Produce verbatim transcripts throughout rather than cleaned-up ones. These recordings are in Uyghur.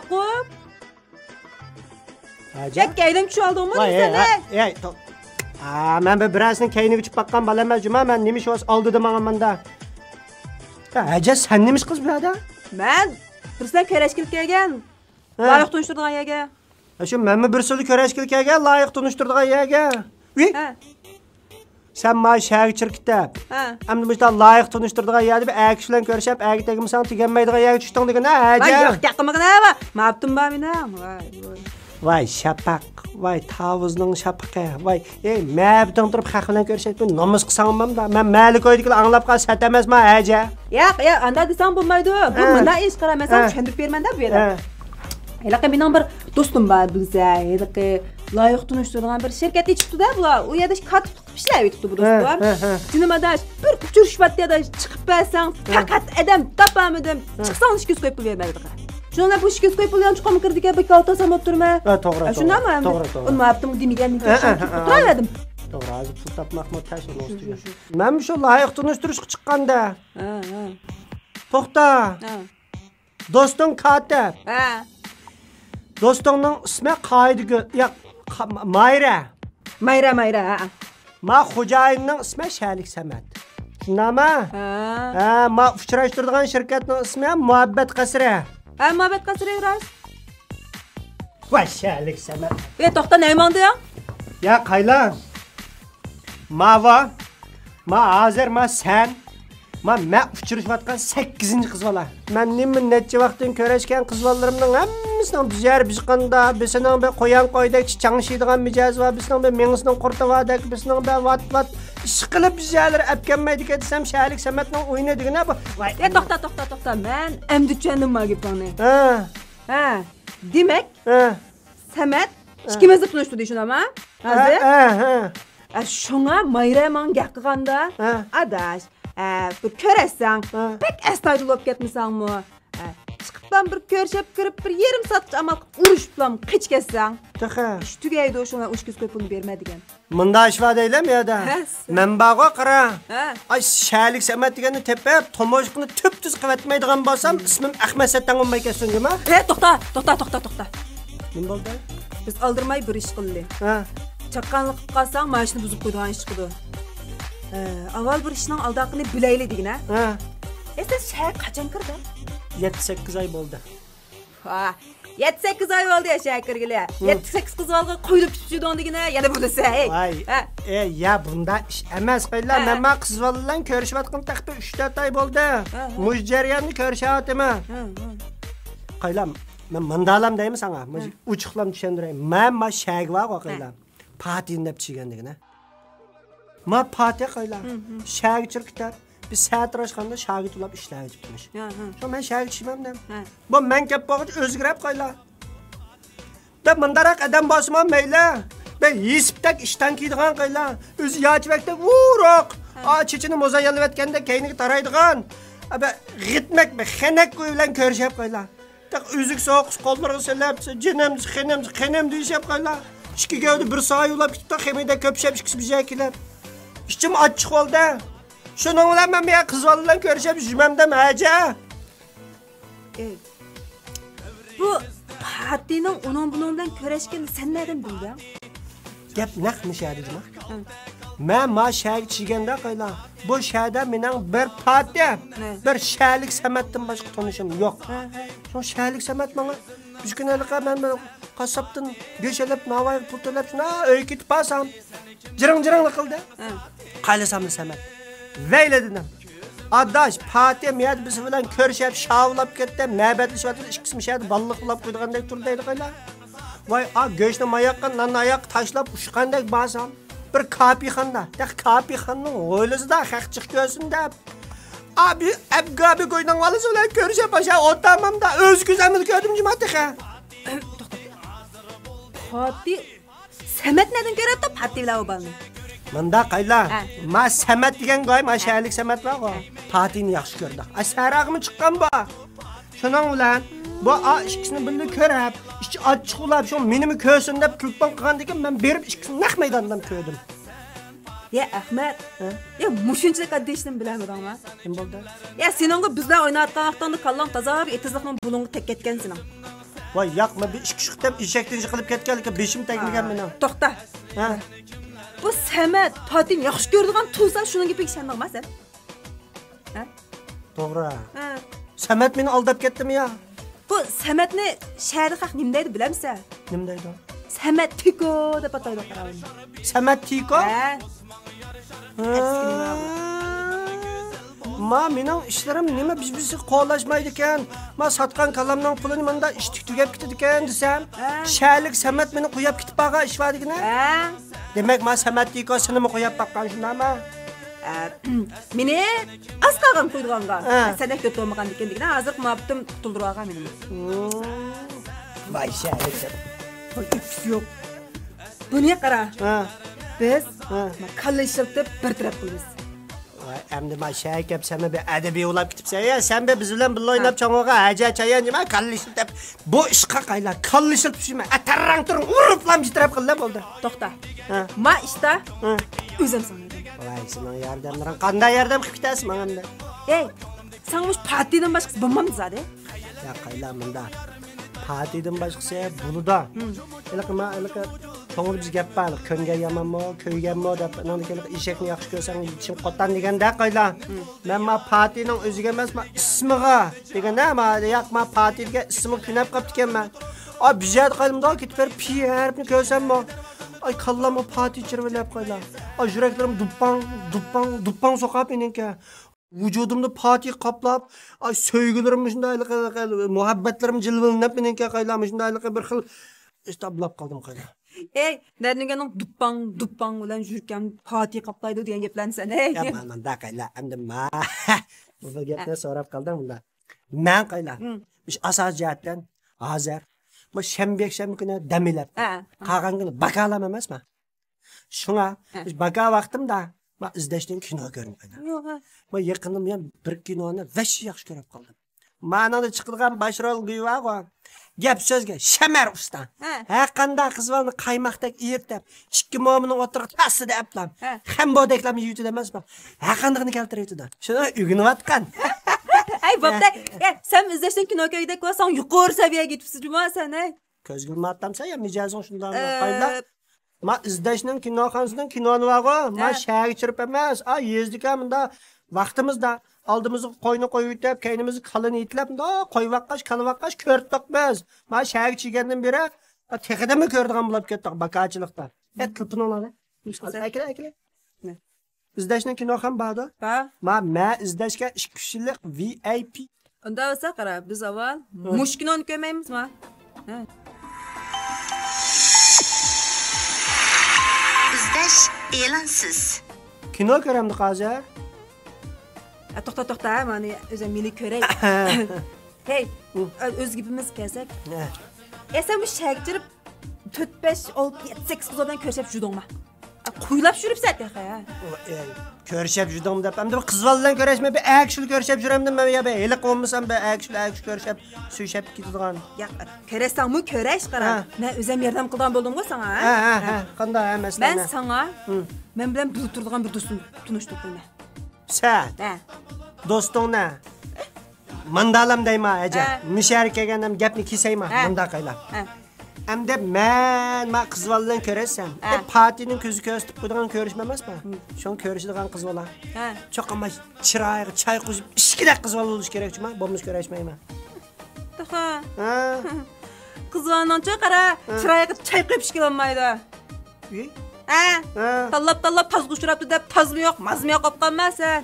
قوپ. ھاجا؟ يەك كەينىڭ چۈشۈۋالدىڭمۇ دېسەم، ھەي. ھەي، تو-، ئا، مەن بىر بىرەرسىنىڭ كەينىگە چۈشۈپ باققان بالا ئەمەس جۇما، مەن نېمە ئىش بولسا ئالدىدا ماڭىمەن دە. ھاجا، سەن نېمە ئىش قىلىسەن بۇ يەردە؟ مەن بىرسىنى كۆرۈشكىلى كەلگەن. ھە. لايىق تونۇشتۇرىدىغان يەرگە. ھە، شۇ مەنمۇ بىر سىلى كۆرۈشكىلى كەلگەن، لايىق تونۇشتۇرىدىغان يەرگە. ۋىي. ھە. سەن ما شەھەرگە چىرىپ كېتىپ. ھە. ئەمدى مۇشۇنداق لايىق تونۇشتۇرىدىغان يەردە بىر ئەر كىشى بىلەن كۆرۈشۈپ، ئەرگە تەگمىسەڭ تېگەلمەيدىغان يەرگە چۈشتۈڭ دېگىنە، ھە، ۋاي، جان. ياق، ياق، قىلمىغىن، ھە، ۋاي. مەپتۇم بار مېنىڭ. ۋاي، ۋاي. ۋاي، شەپەق. ۋاي، تاۋۇزنىڭ شەپىقى. ۋاي، ئەي، مەبىدىڭ تۇرۇپ خەق بىلەن كۆرۈشەتتىم، نومۇس قىلساڭمامدا. مەن مەھەللە كويىدىكىلەر ئاڭلاپ قالسا سەت ئەمەسما، ھەجە؟ ياق، ياق، ئانداق دېسەڭ بولمايدۇ. بۇ ھە. مۇنداق ئىش، قارا، مەن ساڭا ھە. چۈشەندۈرۈپ بېرىمەن-دە بۇ يەردە. ھە. ھېلىقى مېنىڭ بىر دوستۇم بار، بىلسە، ھېلىقى لايىق تونۇشتۇرىدىغان بىر شىركەت ئېچىپتۇ-دە بۇلار. ئۇ يەردە كاتىپلىق ئىشلەۋېتىپتۇ بۇ ھە، دوستۇم. ھە، ھە. جېنىم ئاداش، بىر ئۇچرىشىۋاتتى ئاداش، چىقىپ بەرسەڭ، ھە. پەقەت ئادەم تاپالمىدىم. ھە. چىقساڭ ئىككى يۈز كوي پۇل بېرىمەن دېدى. شۇنىڭ بىلەن بۇ ئىككى يۈز كوي پۇل يانچۇقۇمغا كىرىدىكەن، بىر كالتا سالماپ تۇرىمەن. ھە، توغرا، ئە، شۇنداقمۇ توغرا، ئەمدى؟ توغرا، توغرا. ئۇنى ماپتىمغا دېمىگەندىن كېيىن ھە، ھە، شۇنى ھە، تۇتۇپ ھە. تۇراۋەردىم. توغرا، ھازىر پۇل تاپماقمۇ تەس ئۇنىڭ ئۈستىگە. مەن شۇ لايىق تونۇشتۇرۇشقا چىققاندا. ھە، ھە. توختا. ھە. دوستۇڭ كاتىپ. ھە. دوستۇڭنىڭ ئىسمى قائىدىگۈل، ياق، قا-، مايرا. مايرا، مايرا، ھە. ما خوجايىننىڭ ئىسمى شەلىك سەمەت. شۇنداقمۇ؟ ھە. ھە، ما ئۇچراشتۇرىدىغان شىركەتنىڭ ئىسمى مۇھەببەت قەسرى. ھە، مۇھەببەت قەسرى راست. ۋاي شەلىك سەمەت. ئە، توختا، نەگە ماڭدىڭ؟ يا قايلا. ماۋۇ. ما ھازىر ما سەن. ما مەن ئۇچرىشىۋاتقان سەككىزىنچى قىز بالا. مەن نېمە نەچچە ۋاقىتتىن كۆرۈشكەن قىز بالىلىرىمنىڭ ھەممىسىنىڭ بىر يەر بىر قاندا، بىرسىنىڭ بىر قويان قويدەك چاڭشىيدىغان مىجەزى بار، بىرسىنىڭ بىر مېڭىسىنىڭ قۇرتى باردەك، بىرسىنىڭ بىر ۋات ۋات ئىشقىلىپ بىر يەرلىرى ئەپ كەلمەيدىكەن دېسەم، شەلىك سەمەتنىڭ ئويۇنى دېگىنە بۇ. ۋاي. ئە، توختا، توختا، توختا. مەن ئەمدى چۈشەندىم ما گېپىڭنى. ھە. ھە. دېمەك، ھە. سەمەت ھە. ئىككىمىزنى تونۇشتۇردى، شۇنداقمۇ؟ ھە، ھازىر؟ ھە، ھە. ئە، شۇڭا مايرا ماڭا گەپ قىلغاندا، ھە. ئاداش، ئە، بىر كۆرەتسەڭ، ھە. بەك ئەستايىدىل بولۇپ كەتمىسەڭمۇ؟ ئە، چىقىپلا بىر كۆرۈشۈپ كىرىپ، بىر يېرىم سائەتقىچە ئامال قىلىپ ئۇرۇشۇپلا قېچىپ كەتسەڭ. تېخى. ئىش تۈگەيدۇ، شۇڭا ئۇ ئىككى يۈز كوي پۇلنى بېرىمەن دېگەن. مۇنداق ئىش بار دەيلەم يەردە. ھە، سەن. مەن بارغۇ قارا. ھە. ئاي، شەلىك سەمەت دېگەننى تېپىپ، تومۇشقىنى تۈپتۈز قىلىۋەتمەيدىغان بولسام، ئىسمىم ئەخمەت سەتەڭ بولماي كەتسۇن جۇما. ھە، توختا، توختا، توختا، توختا. نېمە بولدى؟ بىز ئالدىرىماي بىر ئىش قىلدى. ھە. چاققانلىق قىلىپ قالساڭ، مائاشنى بۇزۇپ قويىدىغان ئىش چىقىدۇ. ھە، ئاۋۋال بىر ئىشنىڭ ئالدى ئارقىنى بىلەيلى دېگىنە. ھە. ئە، سەن شەھەرگە قاچان كىردىڭ؟ يەتتە سەككىز ئاي بولدى. ۋاھ، يەتتە سەككىز ئاي بولدى يا شەھەرگە كىرگىلى. ھە. يەتتە سەككىز قىز بالىغا قويۇلۇپ كېتىپ يۈردۈڭ دېگىنە، يەنە بولسا، ھەي. ۋاي. ھە. ئە، يا، بۇنداق ئىش ئەمەس، قايلا. ھە. مەن ما قىز بالا بىلەن كۆرۈشۈۋاتقىنىمغا تېخى بىر ئۈچ تۆت ئاي بولدى. ھە، ھە. مۇشۇ جەرياننى كۆرۈشۈۋاتىمەن. ھە، ھە. قايلا، مەن مۇنداقلام دەيمەن ساڭا، ھە. ئوچۇقلام چۈشەندۈرەي. مەن ما شەھەرگە بارغۇ، ھە. قايلا. پاتىنى دەپ چىگەن دېگىنە. ما پاتىخايلا، ھە، ھە. شەھەرگە چىقىپ كېتەپ، بىر سەت ئاچقاندا شاگىرت بولۇپ ئىشلەۋېتىپتىمىش. ھە، ھە. شۇ مەن شەھەرگە چىقمامدىم. ھە. بۇ مەن كەپ بولغۇچە ئۆزگىرەپ قايلا. دەپ مۇنداقراق ئادەم بولسىمۇ مەيلى. بىر يېسىپتەك ئىشتان كىيىدىغان قايلا. ئۆزى ياچىۋەكتەك ۋۇرۇق. ھە. ئا، چېچىنى مۇزاييانلىۋەتكەندەك كەينىگە تارايدىغان. ئا، بىر غىتمەك، بىر خەنەك كويى بىلەن كۆرۈشۈپ قايلا. تېخى ئۈزۈك سوغۇق قوللىرىغا سېلىپ، جېنىم، خېنىم، خېنىم دېيىشىپ قايلا. ئىككى گەۋدە بىر سايە ئۇلاپ كېتىپتۇ، خېمىردەك كۆپۈشۈپ ئىككىسى بىر يەرگە كېلىپ. ئىچىم ئاچچىق بولدى. شۇنىڭ بىلەن مەن بۇ يەر قىز بالا بىلەن كۆرۈشۈپ يۈرمەمدىم ھەجە. ئەي، بۇ پاتىنىڭ ئۇنىڭ بۇنىڭ بىلەن كۆرۈشكىنىنى سەن نەدىن بىلدىڭ؟ گەپ نەق مۇشۇ يەردە جۇما. ھە. مەن ما شەھەرگە چىگەندە قايلا، بۇ شەھەردە مېنىڭ بىر پاتى، ھە. بىر شەھەرلىك سەمەتتىن باشقا تونۇشۇم يوق. ھە، ھە. شۇ شەھەرلىك سەمەت ماڭا بىر كۈنى ھېلىقى مەن بىر قاسساپتىن گۆش ئېلىپ، ناۋايغا پۇل تۆلەپ، شۇنداق ئۆيگە كېتىپ بارسام، جىرىڭ-جىرىڭلا قىلدى. ھە. قايلىساملا سەمەت. ۋەيلى دېدىم. ئاداش، پاتى مۇ يەردە بىز بىلەن كۆرۈشۈپ، شاۋۇلاپ كەتتى، مەبەتلىشىۋاتىدۇ، ئىككىسى مۇشۇ يەردە بالىلىق بولۇپ قويىدىغاندەك تۇردى دەيدۇ قايلا. ۋاي، ئا، گۆشنى ماياققا، ناننى ئاياققا تاشلاپ ئۇچقاندەك بارسام، بىر كاپىخانىدا، تېخى كاپىخانىنىڭ ھويلىسىدا خەق جىق كۆرسۇن دەپ، ئابى، ئەبگابى گوينىڭ بالىسى بىلەن كۆرۈشۈپ ئاشۇ ئولتۇرمامدا ئۆز كۆزۈم بىلەن كۆردۈم جۇما تېخى. توختا. پاتى سەمەت نەدىن كۆرۈپتۇ پاتى بىلەن ئۇ بالىنى؟ مۇنداق قايلا. ھە. ما سەمەت دېگەن گاي، ما شەھەرلىك سەمەت بارغۇ. ھە. پاتىنى ياخشى كۆردى. ئا، سەھراغىمۇ چىققان بۇ. شۇنىڭ بىلەن بۇ ئا ئىككىسىنى بىللە كۆرۈپ، ئىچى ئاچچىق بولاپ، شۇ مېنىمۇ كۆرسۇن دەپ تېلېفون قىلغاندىكىن، مەن بېرىپ ئىككىسىنى نەق مەيداندا كۆردۈم. يا ئەخمەت، ھە؟ يا مۇشۇنچىلىك ئاددىي ئىشنىمۇ بىلەلمىدىڭما؟ نېمە بولدى؟ يا سېنىڭغۇ بىز بىلەن ئويناۋاتقان ۋاقتىڭدا كاللاڭ تازا بىر ئېتىزلىقنىڭ بۇلۇڭىغا تەگكەن سېنىڭ. ۋاي ياق، مەن بىر ئىككى ئۈچ قېتىم ئېشەكتىن يىقىلىپ كەتكەنلىكىن بېشىم تەگمىگەن مېنىڭ. توختا. ھە؟ بۇ سەمەت پاتىنى ياخشى كۆرىدىغان تۇرسا شۇنىڭ گېپىگە ئىشەندىڭما سەن؟ ھە؟ توغرا. ھە. سەمەت مېنى ئالداپ كەتتىمۇ يا؟ بۇ سەمەتنى شەھەردە خەق نېمە دەيدۇ بىلەمسەن؟ نېمە دەيدۇ؟ سەمەت تىكو دەپ ئاتايدۇ قاراۋۇلنى. سەمەت تىكو؟ ھە. ھە. ما مېنىڭ ئىشلىرىم نېمە بىز-بىزگە قولاشمايدىكەن؟ ما ساتقان كالامنىڭ پۇلىنى مۇندا ئىشتىك تۈگەپ كېتىدىكەن دېسەم، ھە. شەھەرلىك سەمەت مېنى قوياپ كېتىپ بارغان ئىش بار دېگىنە. ھە. دېمەك، ما سەمەت تىكو سېنىمۇ قوياپ باققان شۇنداقمۇ؟ ئە، مېنى ئاز قالغان قويىدىغانغا. ھە. سەن ئەك دۆت بولمىغاندىكىن دېگىنە، ھازىر ماپتىم قۇتۇلدۇرۇۋالغان مېنى. ۋاي شەھەرلىك. بۇ ئۆكۈس يوق. بۇنى قارا. ھە. بىز ھە. كاللا ئىشلىتىپ بىر تەرەپ قىلىمىز. ۋاي، ئەمدى ما شەھەرگە كەپ سەن بىر ئەدەبىي ئۇلاپ كېتىپسەن يا، سەن بىر بىز بىلەن بىللە ئويناپ ھە. چوڭ بولغان ھاجەت چايان نېمە كاللا ئىشلىتىپ بۇ ئىشقا قايلا كاللا ئىشلىتىپ شۇمە ئەتەررەڭ تۇرۇڭ ئۇرۇپلام جىتراپ قىللا بولدى. توختا. ھە. ما ئىشتا ھە. ئۆزۈم ساڭا ياردەم. ۋاي، سېنىڭ ياردەملىرىڭ قانداق ياردەم قىلىپ كېتەسىز ماڭا ئەمدى؟ ھەي، ساڭا مۇشۇ پاتىدىن باشقىسى بولمامدۇ زادى؟ يا قايلا مۇندا. پاتىدىن باشقىسى بولىدۇ. ھىم. ھېلىقى ما، ھېلىقى كۆڭلىمىزدە گەپ بار، ھېلىقى كۆنگەن يامانمۇ، كۆيگەنمۇ دەپ، ئاناندىن كېيىن ھېلىقى ئېشەكنى ياخشى كۆرسەڭ، يېتىشىڭ قوتان دېگەندەك قايلا. ھىم. مەن ما پاتىنىڭ ئۆزىگە ئەمەس، ما ئىسمىغا دېگەندە، ما ياق، ما پاتى دېگەن ئىسمىغا كۆنۈپ قاپتىكەنمەن. ئا، بىر يەردە قايلىمدا كېتىپ بېرىپ پى ھەرپىنى كۆرسەممۇ، ئاي، كاللاممۇ پاتى چىرۋىلەپ قايلا. ئا، يۈرەكلىرىم دۇپپاڭ، دۇپپاڭ، دۇپپاڭ سوقاپ مېنىڭكى. ۋۇجۇدۇمنى پاتى قاپلاپ، ئاي، سۆيگۈلىرىم مۇشۇنداق ھېلىقى، ھېلىقى، مۇھەببەتلىرىم جىلۋىلىنىپ مېنىڭكى قايلا، مۇشۇنداق ھېلىقى بىر خىل ئىستابلاپ قالدىم قايلا. ئەي، نەدىنگەننىڭ دۇپپاڭ، دۇپپاڭ بىلەن يۈرىكىم پاتى قاپلايدۇ دېگەن گەپلەرنى سەن، ئەي. يا، مانا مۇنداق قايلا، ئەمدى ما، بۇ گەپنى سوراپ قالدىڭ مۇنداق. مەن قايلا، ھىم. مۇشۇ ئاساسىي جەھەتتىن ھازىر، بۇ شەنبە، يەكشەنبە كۈنى دەم ئېلىپ، ھە. قالغان كۈنى باكالام ئەمەسمۇ؟ شۇڭا ھە. باكا ۋاقتىمدا ما ئىزدەشتىن كىنو كۆرمەيمەن. يوق، ھە. ما يېقىندىن بۇيان بىر كىنونى ۋەھشىي ياخشى كۆرۈپ قالدىم. مانىڭدا چىقىدىغان باش رول گۈي بارغۇ. گەپ سۆزگە شەمەر ئۇستا. ھە. ھەرقانداق قىز بالىنى قايماقتەك ئېرىتىپ، ئىككى مومىنىڭ ئوتتۇرىغا تاسسىدە ئەپلام. ھە. خەمبودەكلام يېيىۋېتىدۇ ئەمەسمۇ. ھەرقاندىقىنى كەلتۈرۈۋېتىدۇ. شۇنى ئۆگىنىۋاتقان. ئەي، بوپتۇ. ئە، سەن ئىزدەشتىن كىنو كۆرگۈدەك بولساڭ، يۇقىرى سەۋىيەگە يېتىپسىز جۇما سەن، ئەي. كۆزگە ئىلمايتتىمسەن يا مىجەزىڭ شۇنداق ئە، قايلا؟ ما ئىزدەشنىڭ كىنوخانىسىنىڭ كىنونى بارغۇ، ما ھە. شەھەرگە چىرىپ ئەمەس، ئا يېزىدىكى مۇندا ۋاقتىمىزدا ئالدىمىزغا قوينى قويۇۋېتىپ، كەينىمىزگە كالىنى يېتىلەپ، مۇنداق قويۇۋاققاچ، كالىۋاققاچ كۆرۈپتۇق بىز. ما شەھەرگە چىگەندىن بېرى تېخىدىنمۇ كۆرىدىغان بولۇپ كەتتۇق باكاچىلىقتا. ئە، تېلېفونۇڭلارنى. ئەكىلە، ئەكىلە. نە؟ ئىزدەشنىڭ كىنوخان باردۇ؟ بار. ما، مە ئىزدەشكە ئىككى ئۈچ يىللىق ۋى ئاي پى. ئۇنداق بولسا قارا، بىز ئاۋۋال ھە. مۇشۇ كىنونى كۆرمەيمىزما؟ ھە. ئىزدەش ئېلانسىز. كىنو كۆرەمدۇق ھازىر؟ ئە، توختا، توختا، مانا ئۆزۈم مېنى كۆرەي. ھەي، ھە. ئۆز گېپىمىزگە كەلسەك. ھە. ئە، سەن مۇشۇ شەھەرگە چىرىپ تۆت، بەش، ئالتە، يەتتە، سەككىز قىز بىلەن كۆرۈشۈپ يۈردۈڭما؟ قۇيلاپ يۈرۈپسەن تېخى. ئەي، كۆرۈشۈپ يۈردۈڭمۇ دەپ، ئەمدى بىر قىز بالا بىلەن كۆرۈشمەي، بىر ئەر كىشىلەر كۆرۈشۈپ يۈرەمدىم مەن يا، بىر ھېلىقى بولمىسام، بىر ئەر كىشىلەر، ئەر كىشى كۆرۈشۈپ، سۆيۈشۈپ كېتىدىغان. ياق، كۆرەشسەڭمۇ كۆرەش، قارا. ھە. مەن ئۆزۈم ياردەم قىلىدىغان بولدۇمغۇ ساڭا، ھە؟ ھە، ھە، ھە. قانداق، ھە، مەسىلەن، مەن ھە. ساڭا، ھىم. مەن بىلەن بىللە تۇرىدىغان بىر دوستۇمنى تونۇشتۇرۇپ قويىمەن. سەن؟ ھە. دوستۇڭنى؟ ماندالام دەيما، ئەجە. ھە. مۇشەھەرگە كەلگەندە گەپنى كېسەيما، ھە. مۇنداق قايلا. ھە. ئەمدى مەن ما قىز بالا بىلەن كۆرۈشسەم، ھە. دەپ پاتىنىڭ كۆزى كۆرسىتىپ قويىدىغان كۆرۈشمە ئەمەسمۇ؟ ھىم. شۇڭا كۆرۈشىدىغان قىز بالا. ھە. چوقۇم ما چىرايىغا چاي قۇيۇپ، ئىشىكىدەك قىز بالا بولۇشى كېرەكچۇما، بولمىسا كۆرۈشمەيما. توختا. ھە. قىز بالىنىڭچۇ قارا، ھە. چىرايىغا چاي قۇيۇپ ئىشىكى بولمايدۇ. ئى؟ ھە. ھە. تاللاپ، تاللاپ تازغا ئۇچراپتۇ دەپ تازمۇ يوق، مازمۇ يوق بولۇپ قالماسا.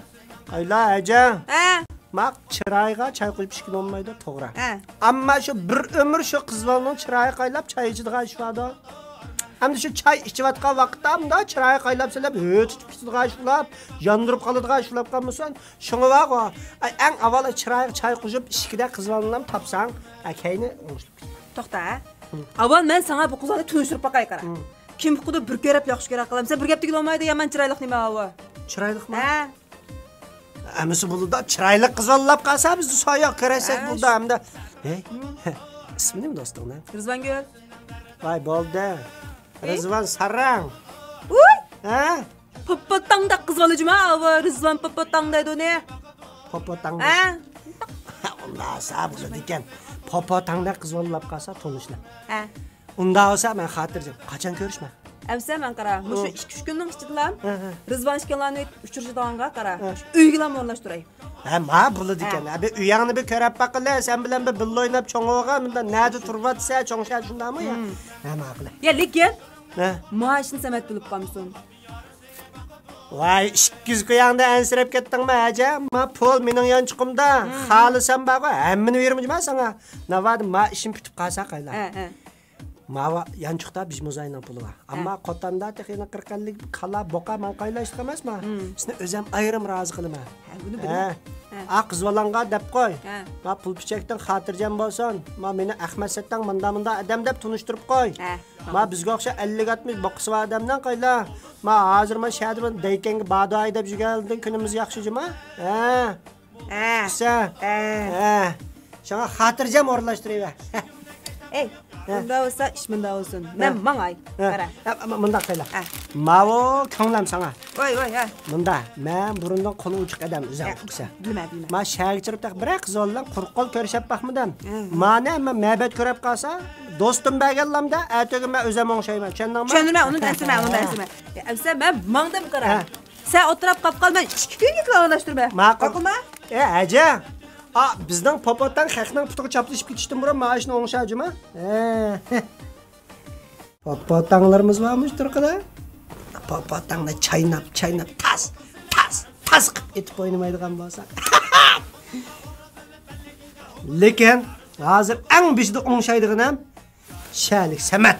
قايلا، ئەجە؟ ھە. ما چىرايىغا چاي قۇيۇپ ئىچكىلى بولمايدۇ، توغرا. ھە. ئەمما شۇ بىر ئۆمۈر شۇ قىز بالىنىڭ چىرايىغا قايلاپ چاي ئىچىدىغان ئىش باردۇ. ئەمدى شۇ چاي ئىچىۋاتقان ۋاقىتتا مۇنداق چىرايىغا قايلاپ سېلىپ، ھۆ تۇتۇپ كېتىدىغان ئىش بولۇپ، ياندۇرۇپ قالىدىغان ئىش بولۇپ قالمىسۇن. شۇڭا بارغۇ، ئەي، ئەڭ ئاۋۋال چىرايىغا چاي قۇيۇپ، ئىشىكىدە قىز بالىنى تاپساڭ، ئەي، كەينى ئوڭشىلىپ كېتىدۇ. توختا، ھە؟ ھىم. ئاۋۋال مەن ساڭا بۇ قىزلارنى تونۇشتۇرۇپ باقاي، قارا. ھىم. كىم ئۇقىدۇ بىر كۆرۈپ ياخشى كۆرە قالامسەن، بىر گەپ دېگىلى بولمايدۇ، يامان چىرايلىق نېمە ئاۋۇ. چىرايلىقمۇ؟ ھە. ئەمىسە بولىدۇ، چىرايلىق قىز بالىلاپ قالسا بىزنى ساياق كۆرەرسەك ھە، بولىدۇ ئەمدى. ھەي، ھىم. ئىسمى نېمە دوستۇڭنىڭ؟ رىزۋانگۈل. ۋاي، بولدى. ھەي. رىزۋان ساراڭ. ۋۇي! ھە؟ پوپوتاڭداق قىز بالا جۇما، ئاۋۇ رىزۋان پوپوتاڭ دەيدۇ ئۇنى. پوپوتاڭ. ھە؟ ئاللا، ساپ قىلىدىكەن. پوپوتاڭدەك قىز بالىلاپ قالسا تونۇشلا. ھە. ئۇنداق بولسا مەن خاتىرجەم. قاچان كۆرۈشمەن؟ ئەمسە مەن قارا، مۇشۇ ئىككى-ئۈچ كۈننىڭ ئىچىدىلا ھە، ھە. رىزۋان ئىككىڭلارنى ئۇچرىشىدىغانغا قارا. ھە. ئۆيگىلا ئورۇنلاشتۇراي. ھە، ما بولىدىكەن. ھە. ھە، بىر ئۆيۈڭنى بىر كۆرۈپ باققىلى، سەن بىلەن بىر بىللە ئويناپ چوڭ بولغان، مۇنداق نەدە تۇرۇۋاتىسەن، چوڭ شەھەر شۇنداقمۇ يا؟ ھە، ماقۇل. يا، لېكىن ھە. مائاشنى سەمەت بىلىپ قالمىسۇن. ۋاي، ئىككى يۈز كوياڭدا ئەنسىرەپ كەتتىڭمۇ، ھەجە؟ ما پۇل مېنىڭ يانچۇقۇمدا. خالىسام بارغۇ، ھەممىنى بېرىمەن جۇما ساڭا. ناۋادا ما ئىشىم پۈتۈپ قالسا قايلا. ھە، ھە. ماۋا يانچۇقتا بىژمۇزاينىڭ پۇلى بار. ئەمما ھە. قوتاندا تېخى يېنى قىرىق ئەللىك كالا بوقا ماڭا قايلا ئىشلىق ئەمەسما؟ سېنى ئۆزەم ئايرىم رازى قىلىمەن. ھە، بۇنى ھە. بىلمەن. ھە. ئا قىز بالامغا دەپ قوي. ھە. ما پۇل پىچەكتىن خاتىرجەم بولسۇن. ما مېنى ئەخمەت سەتتەڭ مۇندا مۇندا ئادەم دەپ تونۇشتۇرۇپ قوي. ھە. ما بىزگە ئوخشاش ئەللىك ئاتمىش بوقىسى بار ئادەمنىڭ قايلا. ما ھازىر ما شەھەردە بىر دەيكەنگە باداي دەپ يۈرگەندىن كۈنىمىز ياخشى جۇما. ھە. ھە. سە. ھە. ھە. شۇڭا خاتىرجەم ئورۇنلاشتۇرۇۋەر. ئەي، ھە. ئۇنداق بولسا ئىش مۇنداق بولسۇن. ھە. مەن ماڭاي. ھە. قارا. ھە، م-، مۇنداق قىلاي. ھە. ماۋۇ كۆڭلەم ساڭا. ۋاي، ۋاي، ھە. مۇندا، مەن بۇرۇندىن قولى ئوچۇق ئادەم ئۆزۈڭ ھە. ئۇقىسەن. بىلمە، بىلمە. ما شەھەرگە چىرىپ تېخى بىرەر قىز بالىلار قۇرۇق قول كۆرۈشۈپ باقمىدىم. ھە. مانا مەن مەبەت كۆرۈپ قالسا، دوستۇم بەرگەنلەمدە ئەتىگۈن مەن ئۆزۈم ئوڭشايمەن. چۈشەندىڭمۇ؟ چۈشەندىم، ئۇنى ئەنسىرىمە، ئۇنى ھە. ئەنسىرىمە. ئەمسە مەن ماڭدىم قارا. ھە. سەن ئولتۇراپ قاپ قال، مەن ئىككى كۈنگە پىلانلاشتۇرىمەن. ماقۇل. ماقۇلما؟ ئە، ھەجە. ئا، بىزنىڭ پوپوتاڭ خەقنىڭ پۇتىغا چاپلىشىپ كېتىشتىن بۇرۇن مائاشنى ئوڭشا جۇما. ھە. پوپوتاڭلىرىمىز بارمۇ شۇ تۇرقىدا؟ پوپوتاڭنى چايناپ، چايناپ، تاس، تاس، تاس قىپ ئېتىپ ئوينىمايدىغان بولسا. لېكىن ھازىر ئەڭ بېشىدا ئوڭشايدىغىنىم شەھەرلىك سەمەت.